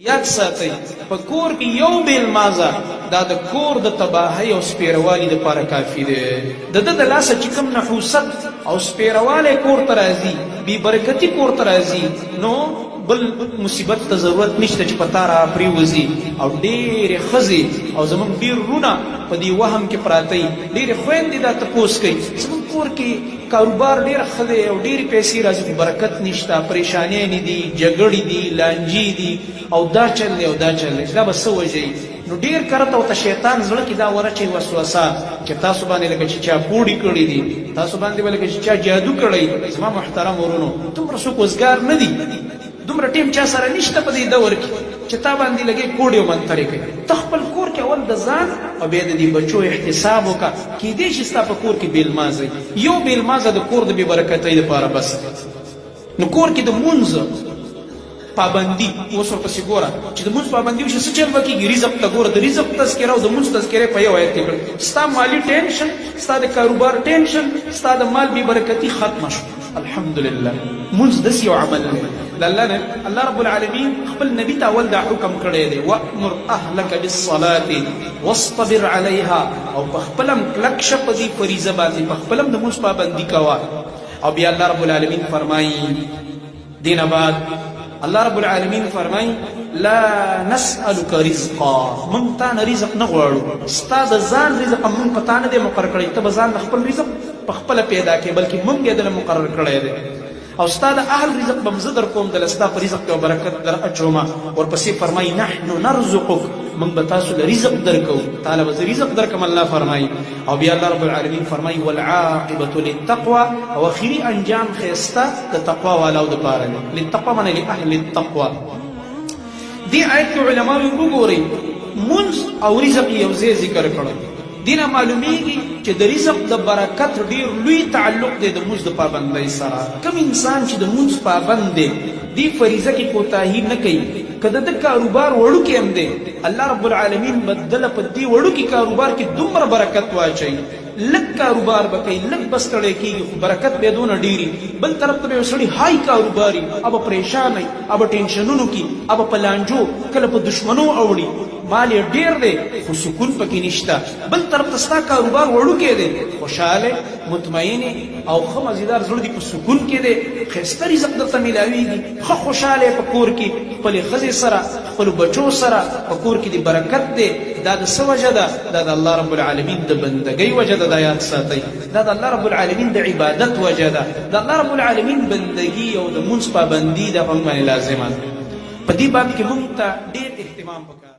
یاد ساتئ، په کور کې یو بې لمانځه دا د کور د تباهۍ او سپېروالي لپاره کافي دی. د ده د لاسه چې کوم نحوست او سپېروالی کور ته راځي، بې برکتي کور ته راځي، نو بل مصیبت ته ضرورت نشته چې په تا را پرېوځي. او ډېرې ښځې او زموږ ډېر وروڼه په دې وهم کې پراته وي، ډېرې خویندې دا تپوس کوي، زموږ کور کې کاروبار ډېر ښه دی او ډېرې پیسې راځي خو برکت نشته، پرېشانیانې دي، جګړې دي، لانجې دي او دا چل دی او دا چل دی چې دا به څه وجه وي؟ نو ډېر کرته ورته شیطان زړه کې دا ور اچوي وسوسه چې تاسو باندې لکه چې چا پوړي کړي دي، تاسو باندې به لکه چې چا جادو کړی. زما محترم ورونو، دومره څوک وزګار نه دي. دومره ټیم چا سره نشته په دې دور کې چې تا باندې لګې کوډې او منترې کوي. ته خپل کور کې اول د ځان او بیا د دې بچو احتساب وکړه. کیدای شي ستا په کور کې بې لمانځه وي. یو بې لمانځه د کور د بې برکتۍ لپاره بس دی. نو کور کې د مونځ پابندي اوس ورپسې ګوره چې د مونځ پابندي وشي څه چل به کېږي. رزق ته ګوره، د رزق تذکره او د مونځ تذکره په یو آیت کې کړل. ستا مالي ټینشن، ستا د کاروبار ټینشن، ستا د مال بې برکتي ختمه شوه. الحمدلله مونځ داسې یو عمل دی د الله نه الله رب العالمین خپل نبی ته اول دا حکم کړی دی، وامر اهلک بالصلاة واصطبر علیها، او په خپل هم کلک شه په دې فریضه باندې، په خپل هم د مونځ پابندي کوه. او بیا الله رب العالمین فرمایي، دې نه بعد الله رب العالمین فرمایي، لا نسألک رزقا، مونږ تا نه رزق نه غواړو، ستا د ځان رزق هم مونږ په تا نه دی مقرر کړی، ته به ځان د خپل رزق په خپله پیدا کړې، بلکې مونږ یې دله مقرر کړی دی، او ستا د اهل رزق به هم زه درکوم، دله ستا په رزق کې به برکت در اچوم. ورپسې فرمایي، نحن نرزقک، مونږ به تاسو له رزق درکوو، تا له به زه رزق درکړم، الله فرمایي. او بیا الله رب العالمین فرمایي، والعاقبة للتقوی، او اخري انجام ښایسته د تقوا والاو دپاره دی. للتقوی معنی لاهل التقوی. دې آیت کې علماوی وګورئ، مونځ او رزق یې یو ځای ذکر کړو. دې نه معلومیږي چې د رزق د برکت ډیر لوی تعلق دی د مونځ د پابندۍ سره. کوم انسان چې د مونځ پابند دی، دې فریضه کې کوتاهي نه کوي، که د ده کاروبار وړوکی هم دی، الله رب العالمین به دله په دې وړوکي کاروبار کې دومره برکت واچوي، لږ کاروبار به کوي، لږ به ستړی کېږي، خو برکت به یې دونه ډېر وي. بل طرف ته به یو سړي های کاروبار وي، هغه به پرېشان وي، هغه به ټېنشنونو کې، هغه به په لانجو، کله په دښمنو اوړي، مال یې ډېر دی، خو سکون پکې نشته. بل طرف ته ستا کاروبار وړوکی دی، خوشحاله، مطمئن یې او ښه مزیدار زړه دې په سکون کې دی، ښایسته رزق درته ملاویږي، ښه خوشحاله یې په کور کې خپلې ښځې سره، خپلو بچو سره، په کور کې دې برکت دی. دا د څه وجه ده؟ دا د الله رب العالمین د بندګۍ وجه ده، دا یاد ساتئ، دا د الله رب العالمین د عبادت وجه ده. د الله رب العالمین بندګي او د مونځ پابندي دا په موږ باندې لازمه ده. په دې باب کې موږ ته ډېر اهتمام پکار.